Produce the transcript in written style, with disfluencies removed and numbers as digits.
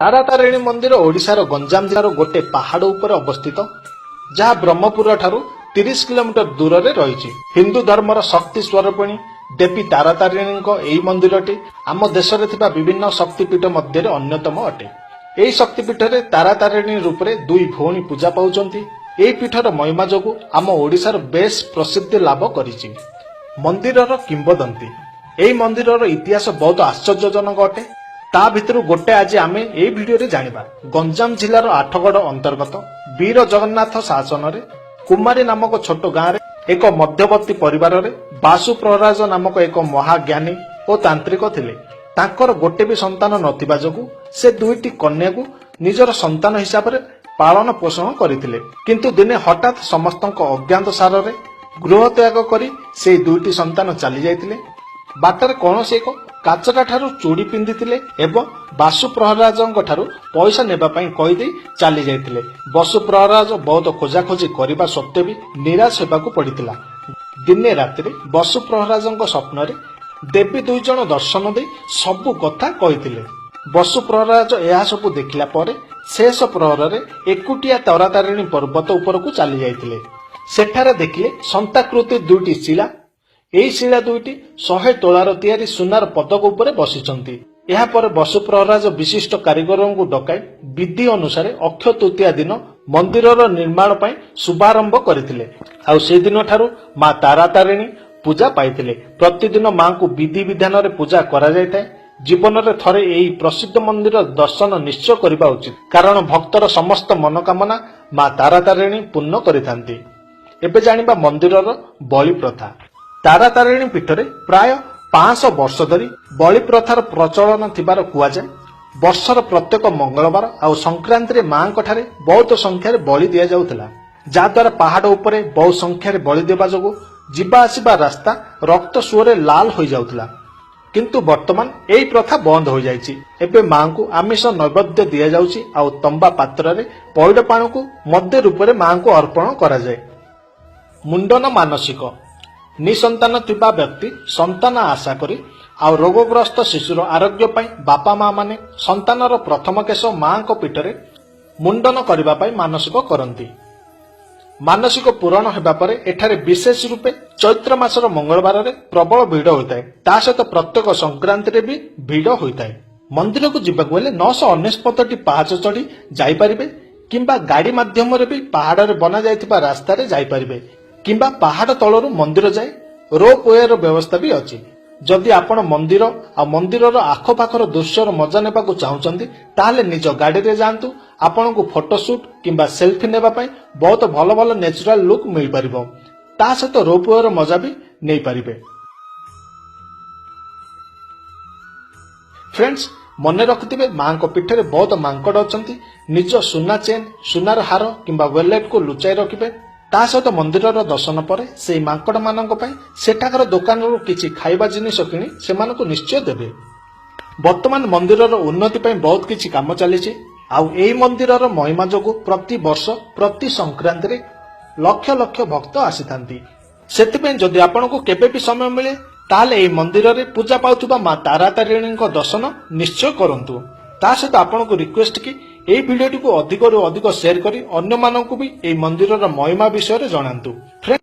ତାରାତାରିଣୀ ମନ୍ଦିର ଓଡ଼ିଶାର ଗଞ୍ଜାମ ଜିଲ୍ଲାର ଗୋଟେ ପାହାଡ଼ ଉପରେ ଅବସ୍ଥିତ, ଯାହା ବ୍ରହ୍ମପୁର ଠାରୁ 30 କିଲୋମିଟର ଦୂରରେ ରହିଛି। ହିନ୍ଦୁ ଧର୍ମର ଶକ୍ତି ସ୍ୱରୂପିଣୀ ଦେବୀ ତାରାତାରିଣୀଙ୍କ ଏହି ମନ୍ଦିରଟି ଆମ ଦେଶରେ ଥିବା ବିଭିନ୍ନ ଶକ୍ତିପୀଠ ମଧ୍ୟରେ ଅନ୍ୟତମ ଅଟେ। ଏହି ଶକ୍ତିପୀଠରେ ତାରାତାରିଣୀ ରୂପରେ ଦୁଇ ଭଉଣୀ ପୂଜା ପାଉଛନ୍ତି। ଏହି ପୀଠର ମହିମା ଯୋଗୁଁ ଆମ ଓଡ଼ିଶାର ବେଶ ପ୍ରସିଦ୍ଧି ଲାଭ କରିଛି। ମନ୍ଦିରର କିମ୍ବଦନ୍ତୀ। ଏହି ମନ୍ଦିରର ଇତିହାସ ବହୁତ ଆଶ୍ଚର୍ଯ୍ୟଜନକ ଅଟେ। ତା ଭିତରୁ ଗୋଟେ ଆଜି ଆମେ ଏହି ଭିଡିଓରେ ଜାଣିବା। ଗଞ୍ଜାମ ଜିଲ୍ଲାର ଆଠଗଡ଼ ଅନ୍ତର୍ଗତ ବୀର ଜଗନ୍ନାଥ ଶାସନରେ କୁମାରୀ ନାମକ ଛୋଟ ଗାଁରେ ଏକ ମଧ୍ୟବର୍ତ୍ତୀ ପରିବାରରେ ବାସୁ ପ୍ରହରାଜ ନାମକ ଏକ ମହାଜ୍ଞାନୀ ଓ ତାନ୍ତ୍ରିକ ଥିଲେ। ତାଙ୍କର ଗୋଟେ ବି ସନ୍ତାନ ନଥିବା ଯୋଗୁଁ ସେ ଦୁଇଟି କନ୍ୟାକୁ ନିଜର ସନ୍ତାନ ହିସାବରେ ପାଳନ ପୋଷଣ କରିଥିଲେ। କିନ୍ତୁ ଦିନେ ହଠାତ୍ ସମସ୍ତଙ୍କ ଅଜ୍ଞାତ ସାରରେ ଗୃହ ତ୍ୟାଗ କରି ସେଇ ଦୁଇଟି ସନ୍ତାନ ଚାଲି ଯାଇଥିଲେ। ବାଟରେ କୌଣସି ଏକ କାଚରା ଠାରୁ ଚୁଡ଼ି ପିନ୍ଧିଥିଲେ ଏବଂ ବାସୁ ପ୍ରହରାଜଙ୍କ ଠାରୁ ପଇସା ନେବା ପାଇଁ କହିଦେଇ ଚାଲି ଯାଇଥିଲେ। ବସୁ ପ୍ରହରାଜ ବହୁତ ଖୋଜାଖୋଜି କରିବା ସତ୍ତ୍ୱେ ବି ନିରାଶ ହେବାକୁ ପଡ଼ିଥିଲା। ଦିନେ ରାତିରେ ବସୁ ପ୍ରହରାଜଙ୍କ ସ୍ୱପ୍ନରେ ଦେବୀ ଦୁଇ ଜଣ ଦର୍ଶନ ଦେଇ ସବୁ କଥା କହିଥିଲେ। ବସୁ ପ୍ରହରାଜ ଏହା ସବୁ ଦେଖିଲା ପରେ ଶେଷ ପ୍ରହରରେ ଏକୁଟିଆ ତାରାତାରିଣୀ ପର୍ବତ ଉପରକୁ ଚାଲି ଯାଇଥିଲେ। ସେଠାରେ ଦେଖିଲେ ସନ୍ତାକୃତି ଦୁଇଟି ଶିଳା। ଏହି ଶିଳା ଦୁଇଟି 100 ତୋଳାର ତିଆରି ସୁନାର ପଦକ ଉପରେ ବସିଛନ୍ତି। ଏହାପରେ ବସୁ ପ୍ରହରାଜ ବିଶିଷ୍ଟ କାରିଗରଙ୍କୁ ଡକାଇ ବିଧି ଅନୁସାରେ ଅକ୍ଷୟ ତୃତୀୟା ଦିନ ମନ୍ଦିରର ନିର୍ମାଣ ପାଇଁ ଶୁଭାରମ୍ଭ କରିଥିଲେ। ଆଉ ସେଦିନ ଠାରୁ ମା ତାରାତାରିଣୀ ପୂଜା ପାଇଥିଲେ। ପ୍ରତିଦିନ ମାଙ୍କୁ ବିଧି ବିଧାନରେ ପୂଜା କରାଯାଇଥାଏ। ଜୀବନରେ ଥରେ ଏହି ପ୍ରସିଦ୍ଧ ମନ୍ଦିର ଦର୍ଶନ ନିଶ୍ଚୟ କରିବା ଉଚିତ, କାରଣ ଭକ୍ତର ସମସ୍ତ ମନୋକାମନା ମା ତାରାତାରିଣୀ ପୂର୍ଣ୍ଣ କରିଥାନ୍ତି। ଏବେ ଜାଣିବା ମନ୍ଦିରର ବଳି ପ୍ରଥା। ତାରାତାରିଣୀ ପୀଠରେ ପ୍ରାୟ 500 ବର୍ଷ ଧରି ବଳି ପ୍ରଥାର ପ୍ରଚଳନ ଥିବାର କୁହାଯାଏ। ବର୍ଷର ପ୍ରତ୍ୟେକ ମଙ୍ଗଳବାର ଆଉ ସଂକ୍ରାନ୍ତିରେ ମାଙ୍କ ଠାରେ ବହୁତ ସଂଖ୍ୟାରେ ବଳି ଦିଆଯାଉଥିଲା, ଯାହାଦ୍ୱାରା ପାହାଡ଼ ଉପରେ ବହୁ ସଂଖ୍ୟାରେ ବଳି ଦେବା ଯୋଗୁଁ ଯିବା ଆସିବା ରାସ୍ତା ରକ୍ତ ସୁଅରେ ଲାଲ ହୋଇଯାଉଥିଲା। କିନ୍ତୁ ବର୍ତ୍ତମାନ ଏହି ପ୍ରଥା ବନ୍ଦ ହୋଇଯାଇଛି। ଏବେ ମାଙ୍କୁ ଆମିଷ ନୈବେଦ୍ୟ ଦିଆଯାଉଛି ଆଉ ତମ୍ବା ପାତ୍ରରେ ପଇଡ଼ ପାଣିକୁ ମଦ୍ୟ ରୂପରେ ମାଙ୍କୁ ଅର୍ପଣ କରାଯାଏ। ମୁଣ୍ଡନ ମାନସିକ। ନିସନ୍ତାନ ଥିବା ବ୍ୟକ୍ତି ସନ୍ତାନ ଆଶା କରି ଆଉ ରୋଗଗ୍ରସ୍ତ ଶିଶୁର ଆରୋଗ୍ୟ ପାଇଁ ବାପା ମା ମାନେ ସନ୍ତାନର ପ୍ରଥମ କେଶ ମାଙ୍କ ପୀଠରେ ମୁଣ୍ଡନ କରିବା ପାଇଁ ମାନସିକ କରନ୍ତି। ମାନସିକ ପୂରଣ ହେବା ପରେ ଏଠାରେ ବିଶେଷ ରୂପେ ଚୈତ୍ର ମାସର ମଙ୍ଗଳବାରରେ ପ୍ରବଳ ଭିଡ଼ ହୋଇଥାଏ। ତା ସହିତ ପ୍ରତ୍ୟେକ ସଂକ୍ରାନ୍ତିରେ ବି ଭିଡ଼ ହୋଇଥାଏ। ମନ୍ଦିରକୁ ଯିବାକୁ ହେଲେ 999ଟି ପାହାଚ ଚଢ଼ି ଯାଇପାରିବେ କିମ୍ବା ଗାଡ଼ି ମାଧ୍ୟମରେ ବି ପାହାଡ଼ରେ ବନାଯାଇଥିବା ରାସ୍ତାରେ ଯାଇପାରିବେ କିମ୍ବା ପାହାଡ଼ ତଳରୁ ମନ୍ଦିର ଯାଏ ରୋପ୍ ୱେର ବ୍ୟବସ୍ଥା ବି ଅଛି। ଯଦି ଆପଣ ମନ୍ଦିର ଆଉ ମନ୍ଦିରର ଆଖପାଖର ଦୃଶ୍ୟର ମଜା ନେବାକୁ ଚାହୁଁଛନ୍ତି, ତାହେଲେ ନିଜ ଗାଡ଼ିରେ ଯାଆନ୍ତୁ। ଆପଣଙ୍କୁ ଫଟୋ ସୁଟ୍ କିମ୍ବା ସେଲ୍ଫି ନେବା ପାଇଁ ବହୁତ ଭଲ ଭଲ ନ୍ୟାଚୁରାଲ ଲୁକ୍ ମିଳିପାରିବ। ତା ସହିତ ରୋପ୍ ୱେର ମଜା ବି ନେଇପାରିବେ। ଫ୍ରେଣ୍ଡସ୍, ମନେ ରଖିଥିବେ, ମାଙ୍କ ପୀଠରେ ବହୁତ ମାଙ୍କଡ଼ ଅଛନ୍ତି। ନିଜ ସୁନା ଚେନ୍, ସୁନାର ହାର କିମ୍ବା ୱାଲେଟକୁ ଲୁଚାଇ ରଖିବେ। ତା ସହିତ ମନ୍ଦିରର ଦର୍ଶନ ପରେ ସେଇ ମାଙ୍କଡ଼ମାନଙ୍କ ପାଇଁ ସେଠାକାର ଦୋକାନରୁ କିଛି ଖାଇବା ଜିନିଷ କିଣି ସେମାନଙ୍କୁ ନିଶ୍ଚୟ ଦେବେ। ବର୍ତ୍ତମାନ ମନ୍ଦିରର ଉନ୍ନତି ପାଇଁ ବହୁତ କିଛି କାମ ଚାଲିଛି। ଆଉ ଏହି ମନ୍ଦିରର ମହିମା ଯୋଗୁଁ ପ୍ରତି ବର୍ଷ ପ୍ରତି ସଂକ୍ରାନ୍ତିରେ ଲକ୍ଷ ଲକ୍ଷ ଭକ୍ତ ଆସିଥାନ୍ତି। ସେଥିପାଇଁ ଯଦି ଆପଣଙ୍କୁ କେବେ ବି ସମୟ ମିଳେ, ତାହେଲେ ଏହି ମନ୍ଦିରରେ ପୂଜା ପାଉଥିବା ମା ତାରାତାରିଣୀଙ୍କ ଦର୍ଶନ ନିଶ୍ଚୟ କରନ୍ତୁ। ତା ସହିତ ଆପଣଙ୍କୁ ରିକ୍ୱେଷ୍ଟ କି ଏହି ଭିଡିଓଟିକୁ ଅଧିକରୁ ଅଧିକ ସେୟାର କରି ଅନ୍ୟମାନଙ୍କୁ ବି ଏହି ମନ୍ଦିରର ମହିମା ବିଷୟରେ ଜଣାନ୍ତୁ। ଫ୍ରେଣ୍ଡ।